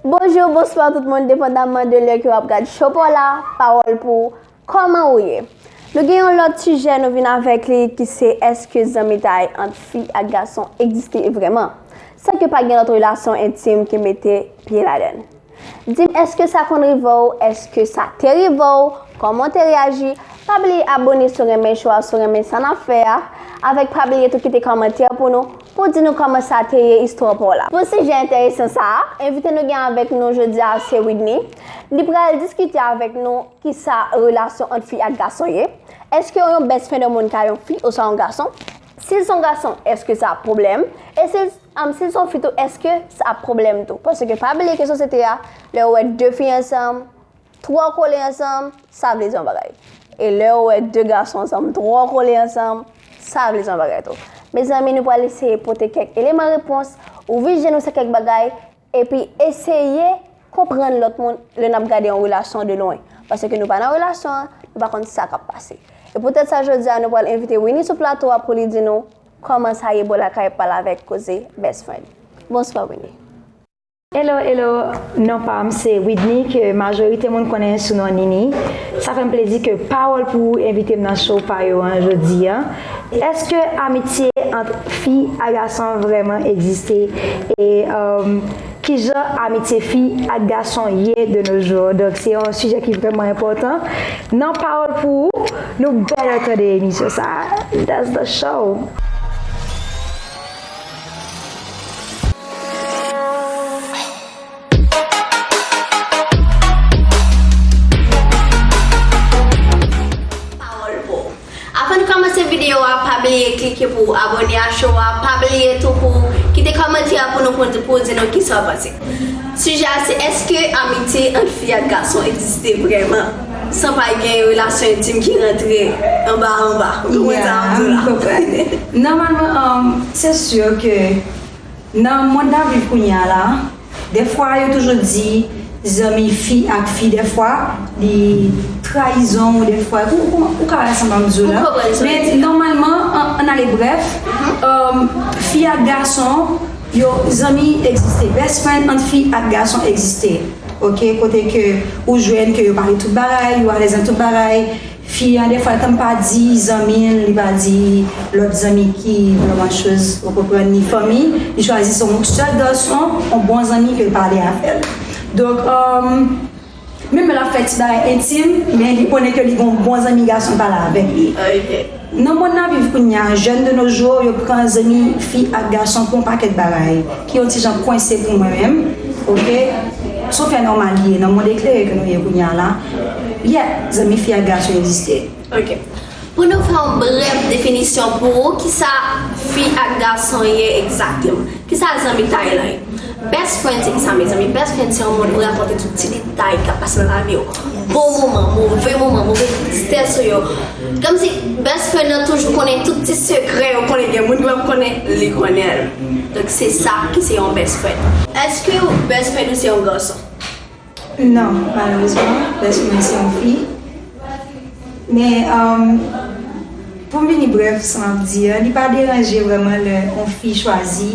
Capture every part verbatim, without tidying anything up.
Bonjou, bonswa tout moun, depandamman de lè ke w ap gad show pa w la, pawòl pou ou, kòman ou ye? Nou gen yon lòt sijè nou vin avèk li ki se èske zanmitay ant fi ak gason egziste vrèman? San ke pa gen lòt relasyon entim ki mete pye ladan l. Di m, èske sa konn rive w? Èske sa te rive w? Kòman w te reyaji? Pa bliye abòne si w renmen show a, si w renmen sa n ap fè a. Avèk pa bliye tou kite kòmantè pou nou, pou di nou kòman sa te ye istwa pa w la. Pou sijè enteresan sa a, envite nou gen avèk nou jodi a se Widney. Li pral diskite avèk nou kisa relasyon ant fi ak gason ye. Èske yon best friend yon moun ka yon fi oswa yon gason? Si l se yon gason, èske sa ap pwoblèm? E si l, um, si l se yon fi tou, èske sa ap pwoblèm tou? Paske pa bliye ke sosyete a, lè w wè de fi ansanm, twò kole ansanm, sa vle di yon bagay. E lè w wè de gason ansanm, twò kole ansanm, sa vle di yon bagay tou. Mezanmi, nou pral eseye pote kèk eleman repons, ouvri je nou sou kèk bagay, epi eseye konprann lòt moun lè n ap gade yon relasyon de lwen. Paske nou pa nan relasyon an, nou pa konn sa k ap pase. E poutèt sa, jodi a, nou pral envite Winnie sou plato a pou li di nou kòman sa ye bò lakay pa l avèk koze best friend. Bonswa, Winnie. Hello, hello. Non pa m se Widney, ke majorite moun konnen sou non Nini. Sa fè m plezi ke Pawòl pou ou envite m nan show pa yo an jodi a. Èske amitye ant fi ak gason vrèman egziste? E, um, kijan amitye fi ak gason ye de nos jours? Donk, se yon sijè ki vrèman enpòtan. Nan Pawòl pou ou, nou bèl tande emisyon sa a. That's the show. Pawòl pou ou. Avan n kòmanse videyo a, pa bliye klike pou w abòne a show a. Pa bliye tou pou w kite kòmantè a pou nou, pou, pou w di nou kisa w panse. Sijè a se, èske amitye ant fi ak gason egziste vrèman? San pa gen relasyon entim ki rantre anba anba. Ou konprann sa m ap di w la? Yeah, m konprann. Nòmalman, um, se si ke nan mond n ap viv kounye a la, dèfwa yo toujou di zanmi fi ak fi, dèfwa li trayizon ou dèfwa, ou, ou, ou ka wè sa m ap di w la. M konprann sa w vle di. Men nòmalman, an, ann ale brèf, um, fi ak gason, yo, zanmi egziste. Best friend ant fi ak gason egziste. Oke, kote ke ou jwenn ke yo pale tout bagay, yo alèz nan tout bagay. Fi an, dèfwa, tann pa di zanmi l, li pa di lòt zanmi ki vrèman choz, ou konprann, ni fanmi, li chwazi se yon sèl gason, yon bon zanmi ke l pale avè l. Donk, um, menm lè l ap fè ti bagay entim, men li konnen ke li gen yon bon zanmi gason pale avèk li. Ok. Nan mond n ap viv kounye a, jeunes de nos jours, yo pran zanmi fi ak gason pou yon pakèt bagay, ki yon ti jan kwense pou mwen menm, oke? Se yon fè nòmal li ye, nan mond eklere ke nou ye kounye a la. Yeah, zanmi fi ak gason egziste. Ok. Pou nou fè yon brèf definisyon pou ou, kisa fi ak gason ye egzakteman? Kisa zanmitay lan ye? Best friend se kisa, mezanmi? Best friend se yon moun ou rakonte tout ti detay k ap pase nan lavi w. Bon moman, move moman, move tristès ou yo. Kòmsi best friend lan toujou konnen tout ti sekrè yo konnen gen moun ki p ap konnen, li konnen l. Donk se sa ki se yon best friend. Èske best friend ou se yon gason? Non, malerezman, best friend se yon fi. Men, um, pou m vini brèf, sa m ap di a, li pa deranje vrèman lè yon fi chwazi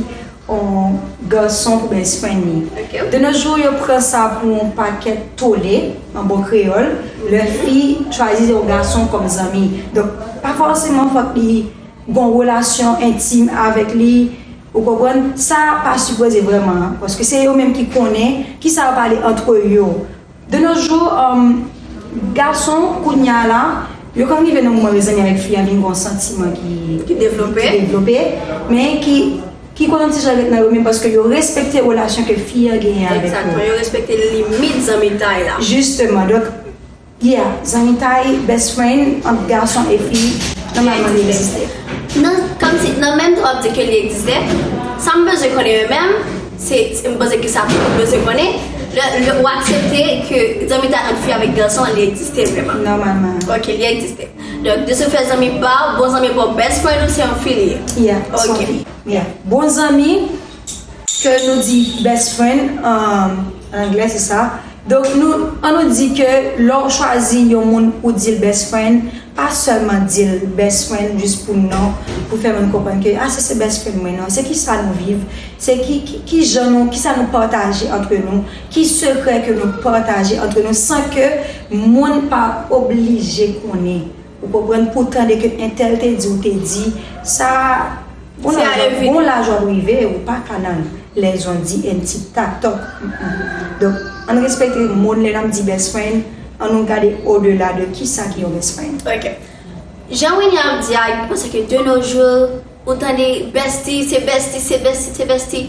yon gason pou best friend li. Ok. De nos jours, yo pran sa pou yon pakèt tole, an bon kreyòl, lè fi chwazi yon gason kòm zanmi. Donk, pa fòseman fòk li gen yon relasyon entim avèk li, ou konprann? Sa pa sipoze vrèman, paske se yo menm ki konnen kisa yo pale antre yo. De nos jours, um, gason, kounye a la, yo konn rive nan moman yo zanmi avèk fi a, vin gen yon santiman ki, ki devlope, ki devlope, men ki, ki konn yon ti jan ret nan yo menm, paske yo respekte relasyon ke fi a genyen avèk yo. Egzakteman, yo respekte limit zanmitay la. Jisteman, donk, yeah, zanmitay, best friend, ant gason e fi, nòmalman li egziste. Nan, kòmsi, nan menm tan w ap di ke li egziste, sa m bezwen konnen yo menm, se, se, m panse ke sa tout moun bezwen konnen, lè, lè w aksepte ke zanmitay ant fi avèk gason, li egziste vrèman. Nòmalman. Ok, li egziste. Donk, de ce fait, zanmi pa w, bon zanmi pa w, best friend ou, se yon fi li ye. Yeah, se yon fi. Ok. Yeah. Bon zanmi, ke nou di best friend, um, an anglè, se sa. Donk, nou, an nou di ke lè w chwazi yon moun ou di l best friend, pa sèlman di l best friend jis pou non, pou fè moun konprann ke, ah, se, se best friend mwen, non. Se ki sa nou viv, se ki, ki, ki jan nou, ki sa nou pataje antre nou, ki sekrè ke nou pataje antre nou, san ke moun pa oblije konnen. Ou konprann, pou tande ke entèl te di ou te di, sa, bon, bon laj w ap rive, ou pa ka nan les on dit un petit tac toc. Donk, ann respekte moun lè n ap di best friend, ann nou gade odela de kisa ki yon best friend. Ok. Jan Winnie ap di a, m panse ke de nos jours, ou tande bestie, se bestie, se bestie, se bestie.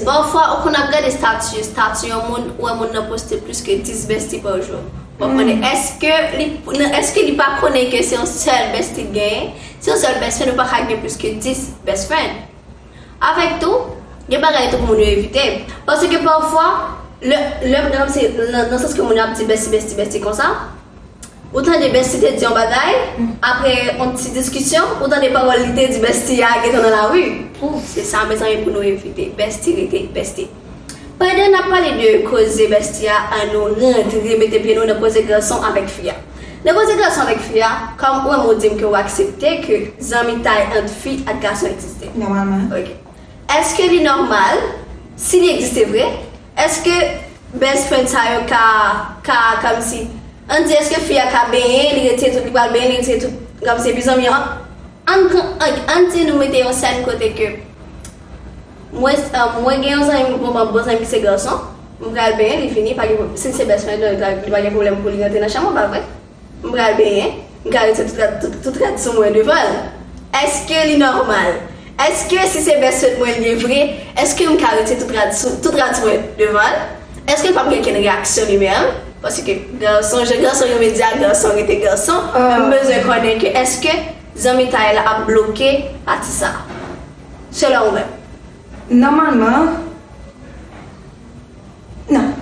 Pafwa, ou konn ap gade stati, stati yon moun, ou wè moun nan poste plis ke dis bestie pa jou. Ou ap mande, èske li, èske li pa konnen ke se yon sèl bestie l genyen? Se yon sèl best friend, ou pa ka gen plis ke dis best friend. Avèk tou, gen bagay tou pou moun yo evite. Paske pafwa, lè, lè, nan, nan sans ke moun yo ap di bestie, bestie, bestie konsa, ou tande bestie te di yon bagay, apre yon ti diskisyon, ou tande pawòl li te di bestie a gentan nan lari. Se sa, mezanmi, pou nou evite. Bestie rete bestie. Pandan n ap pale de koze bestie a, ann nou rantre mete pye nou nan koze gason avèk fi a. Nan koze gason avèk fi a, kòm ou menm ou di m ke w aksepte ke zanmitay ant fi ak gason egziste. Nòmalman. Ok. Èske li nòmal, si li egziste vre, èske best friend sa yo ka, ka, kòmsi, ann di, èske fi a ka benyen, li retire tout, li pral benyen, li retire tout, kòmsi, epi zanmi an, ann pran, ann, ann di nou mete yon sèn kote ke mwen, mwen gen yon zanmi, bon, bon, bon zanmi ki se gason, m pral benyen, li fini, pa gen, si l se best friend, li pa gen pwoblèm pou li rantre nan chanm mwen, pa vre? M pral benyen, m ka retire tout rad, tout, tout rad sou mwen devan l. Èske li nòmal? Èske si se best friend mwen li ye vre, èske m ka retire tout rad sou, tout rad sou mwen devan l? Èske l p ap gen okenn reyaksyon li menm? Paske gason, jan gason yo medya, gason rete gason. M bezwen konnen ke èske zanmitay la ap bloke pati sa. Selon ou menm. Nòmalman, non.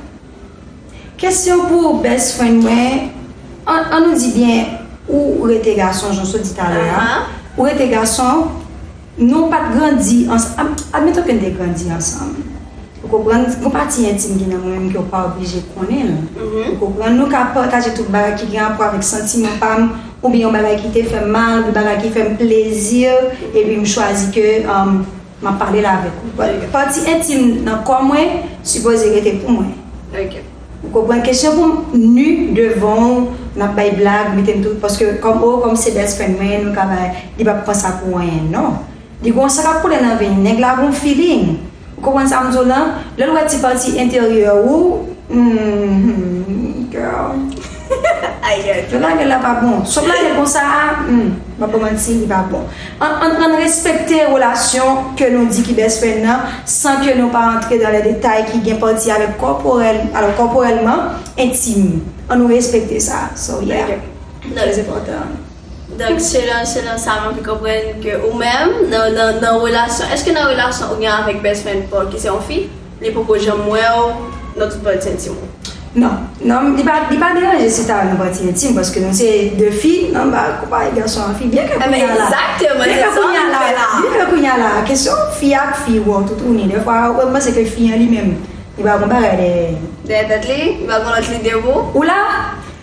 Kesyon pou best friend mwen, ann, ann nou di byen, ou rete gason, jan w sot di talè a. Ou rete gason, nou pa t grandi ansanm. Admeton ke n te grandi ansanm. Ou konprann? Gon pati entim ki nan mwen menm ke w pa oblije konnen l. Ou konprann? Nou ka pataje tout bagay ki gen rapò avèk santiman pa m, oubyen yon bagay ki te fè m mal, oubyen bagay ki fè m plezi, epi m chwazi ke, um, m ap pale l avèk ou. Pati entim nan kò mwen sipoze rete pou mwen. Ok. Ou konprann? Kesyon pou m nu devan w, n ap bay blag, mete m tout, paske kòm, oh, kòm se best friend mwen, nou ka bay, li p ap pran sa pou anyen, non. Li gon san k ap koule nan venn, nèg la gon feeling. Ou konprann sa m di w lan? Lè l wè ti pati enteryè ou, hmm, girl. Ayayay. Lè lage l la pa bon. Si w ap lage l konsa a, hmm, m ap ba w manti, li pa bon. Ann, ann, ann respekte relasyon ke nou di ki best friend nan, san ke nou pa antre dans les détails ki gen pati avèk kòporèl, alò kòporèlman, entim. Ann nou respekte sa. So, yeah. Ok. Trè enpòtan. Donk, selon, selon sa, m anvi konprann ke ou menm, nan, nan, nan relasyon, èske nan relasyon ou gen avèk best friend pa w ki se yon fi, li poko janm wè w nan tout pati entim ou? Non, non, li pa, li pa deranje si ta nan pati entim, paske nou se de fi, nan ba konpayi gason ak fi, byen ke kounye a la, byen ke kounye a la, byen ke kounye a la, kesyon fi ak fi, wow, toutouni, dèfwa, ou panse ke fi an li menm, li pa gon bagay dèyè. Dèyè tèt li, li pa gon lòt lide pou ou? Ou la?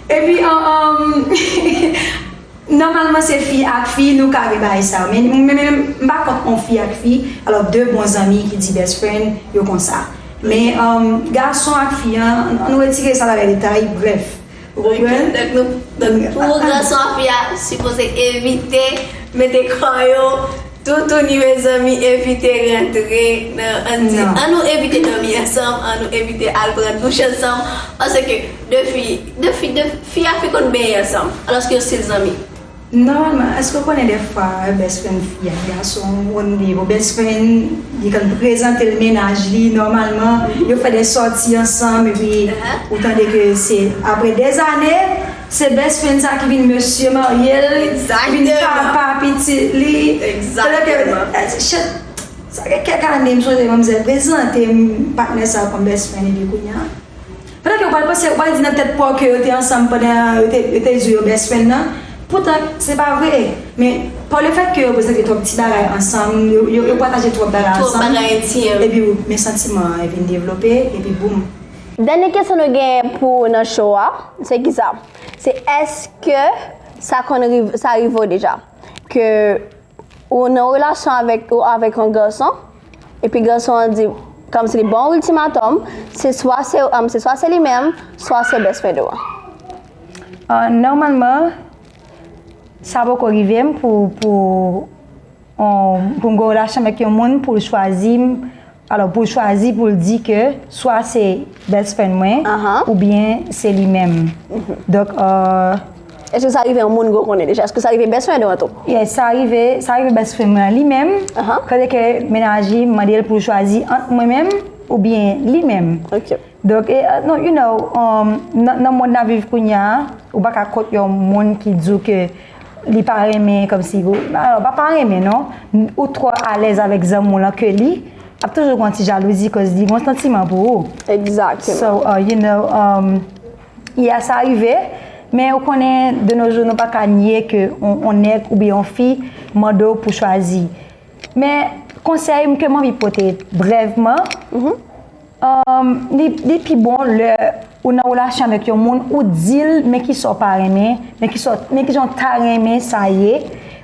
Epi, an, an, Nòmalman, se fi ak fi, nou ka vin bay sa yo. Men, men, men, m pa kont on fi ak fi. Alò, de bon zanmi ki di best friend, yo konsa. Men, um, gason ak fi an, ann retire sa nan detay, brèf. Ou konprann? Donk, nou, donk, pou gason ak fi a, sipoze evite mete kò yo toutouni, mezanmi, evite rantre nan, ann di, ann nou evite dòmi ansanm, ann nou evite al pran douch ansanm, paske de fi, de fi, de fi ak fi konn benyen ansanm, alòske yo still zanmi. Nòmalman, èske w konnen dèfwa best friend fi ak gason, ou konn di, bon, best friend, li konn prezante l mennaj li, nòmalman, yo fè de sòti ansanm, epi ou tande ke se apre dèzane, se best friend sa ki vin mesye marye l, ki vin papa pitit li. Egzakteman. Sa gen kèk ane, m sonje manmzèl prezante m patnè sa kòm best friend, epi kounye a, pandan ke ou pral panse, ou pral di nan tèt pa w ke yo te ansanm pandan yo te, yo te di yo best friend nan. Poutan, se pa vre. Men, pa lefèt ke yo prezante twòp ti bagay ansanm, yo, yo, yo pataje twòp bagay ansanm, epi men santiman an vin devlope, epi boum. Dènye kesyon nou gen pou nan show a, se kisa? Se èske Sa konn rive, sa rive w deja. Ke ou nan relasyon avèk, ou avèk yon gason, epi gason an di, kòmsi li ba w ultimatum, se swa se, um, se swa se li menm, swa se best friend ou an. Uh, nòmalman, sa poko rive m pou, pou, um, pou m gen relasyon avèk yon moun pou l chwazi m. Alò, pou l chwazi, pou l di ke swa se best friend mwen, oubyen se li menm. Donk, uh, Èske sa rive yon moun ke w konnen deja? Èske sa rive best friend ou an tou? Yeah, sa rive, sa rive best friend mwen an li menm. Kote ke mennaj li mande l pou l chwazi ant mwen menm oubyen li menm. Donk, e, non, you know, um, nan, nan mond n ap viv kounye a, ou pa ka kont yon moun ki di w ke li pa renmen, kòmsi, alò, pa, pa renmen, non. Ou twò alèz avèk zanmi w lan ke li, ap toujou gen yon ti jalouzi, koz li gen yon santiman pou ou. Exactement. So, uh, you know, um, yeah, sa rive, men ou konnen, de nos jours, nou pa ka nye ke on, on nèg oubyen on fi mande w pou chwazi. Men, konsèy m ke m anvi pote brèvman, um, li, li pi bon lè ou nan relasyon avèk yon moun, ou di l men kisa w pa renmen, men kisa, men kijan w ta renmen sa ye,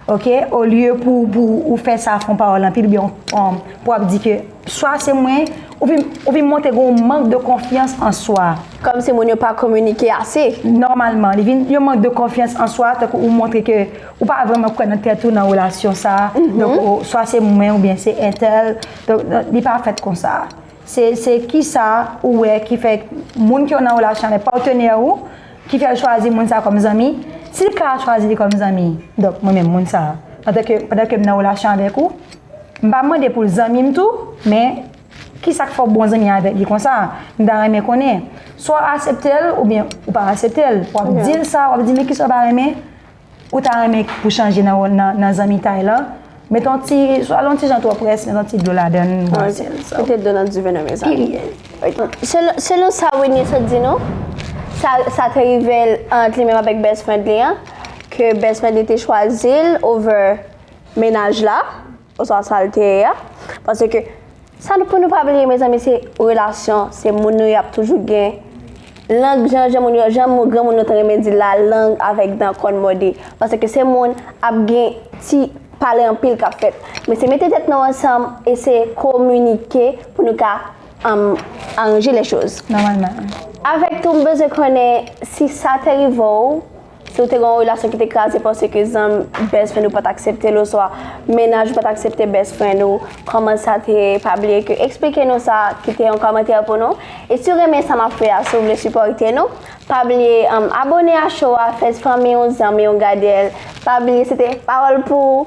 oke? Olye pou, pou ou fè sa fon pawòl anpil, oubyen, um, pou w ap di ke swa se mwen, ou vin, ou vin montre gen yon mank de konfyans an swa. Kòmsi moun yo pa kominike ase. Nòmalman, li vin yon mank de konfyans an swa, tankou ou montre ke ou pa vrèman kwè nan tèt ou nan relasyon sa a. Donk, ou, swa se mwen oubyen se entèl. Donk, li pa fèt konsa. Se, se kisa ou wè ki fè moun ke w nan relasyon avèk, patnè ou, ki fè l chwazi moun sa kòm zanmi. Si l ka chwazi li kòm zanmi, donk, mwen menm, moun sa, antanke, pandan ke m nan relasyon avèk ou, m pa mande pou l zanmi m tou, men kisa k fè w bon zanmi avèk li konsa? M ta renmen konnen. Swa w aksepte l oubyen ou pa aksepte l. W ap di l sa, w ap di men kisa w pa renmen, ou ta renmen pou chanje nan, nan, nan zanmitay lan. Met yon ti, swa l yon ti jan twò près, met yon ti dlo ladan l, bwase l. Mete dlo nan diven nan, mezanmi. Selon, selon sa Whitney sot di nou, sa, sa te rive l ant li menm avèk best friend li an, ke best friend li te chwazi l over mennaj la, oswa sa l te ye a. Paske, sa nou, pou nou pa bliye, mezanmi, se relasyon, se moun nou y ap toujou gen. Lang, jan, jan moun yo, jan moun, granmoun yo te renmen di, la langue avec dents qu'on mord. Paske se moun ap gen ti pale anpil k ap fèt. Men se mete tèt nou ansanm, eseye kominike pou nou ka, um, aranje les choses. Nòmalman. Avèk tou, m bezwen konnen si sa te rive w, si w te gen yon relasyon ki te kraze paske zanmi, best friend ou pa t aksepte l, oswa mennaj ou pa t aksepte best friend ou, kòman sa te, pa bliye ke eksplike nou sa, kite yon kòmantè pou nou. E si w renmen sa m ap fè a, si w vle sipòte nou, pa bliye, um, abone a show a, fè fanmi w, zanmi w gade l. Pa bliye, se te Pawòl pou